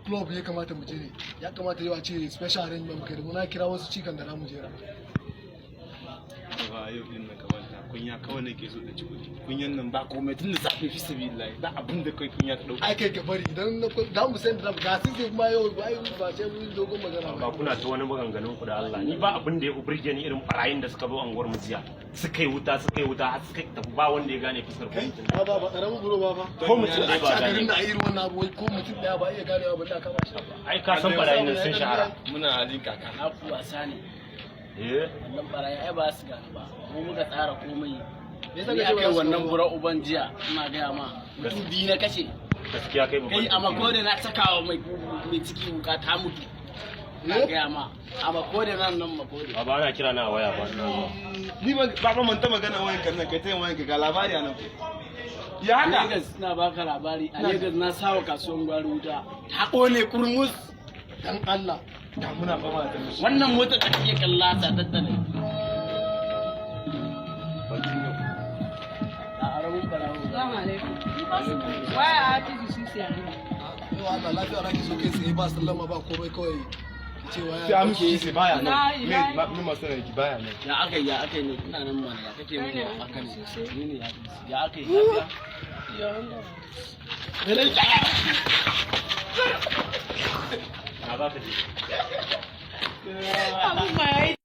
Club ya kamata mu je ne. Ya kamata yau a ce special arrangement muka yi, muna kira wasu cikan da namu jera. Ba yau din nan kamar ta kunya kawai nake so da ci kuɗi. Kunyan nan ba komai tun da safe, fi sabilillahi, ba abin da kai kunya ta dauka. Ai kai ka bari idan na da mu san da ga sun sai kuma yau ba, ai ba sai mun yi dogon magana ba. Ba. Kuna ta wani maganganun ku da Allah, ni ba abin da ya burge ni irin barayin da suka zo anguwar mu jiya, suka yi wuta, suka yi wuta har suka tafi, ba wanda ya gane fuskar ko Kai mutum. Ba karamin buro ba fa. Ko mutum a ɗaya ci ba a garin gane. da a irin wannan abu, wai ko mutum daya ba iya ganewa ba, da kama shi. Ai ka san barayin nan sun shahara. Muna halin kaka. Na ku wasa ne. Eh. Wannan barayi ai ba su gane ba. Mu muka tsara komai. Me yasa Ni kace ba aka za yi su wannan gano ba? bura uban jiya, ina gaya ma, mutum biyu na kashe. Gaskiya kai babban Kai, a makode na sakawa mai ciki wuka ta mutu, ina Eh? gaya ma, a makode nan nan makode. Baba, ana kira na a waya ba, ina zuwa. Ni ba ba man ta magana wayan kan nan, kai ta yin wayan ka, ga labari anan ya A haka. Lagos, ina baka labari, a Lagos na sawa kasuwan gwari wuta, ta kone kurmus. Dan Allah. Da muna fama da talauci. Wannan motar da kake kalla ta tattale a arabun barawo. Assalamu alaikum. Waya Hafizu Sisi a nan. Yau Allah lafiya raki so kai tsaye, ba sallama ba komai, kawai ki ce waya. Sai amshi shi baya nan. Ina- Me me masu ki baya nan. Ya aka yi, ya aka yi ne? Ina nan mana, ya kake Kai mun ne haka ne? Sisi. Ni ne ya aka yi, lafiya? Na za ka je. Abun ma yayi.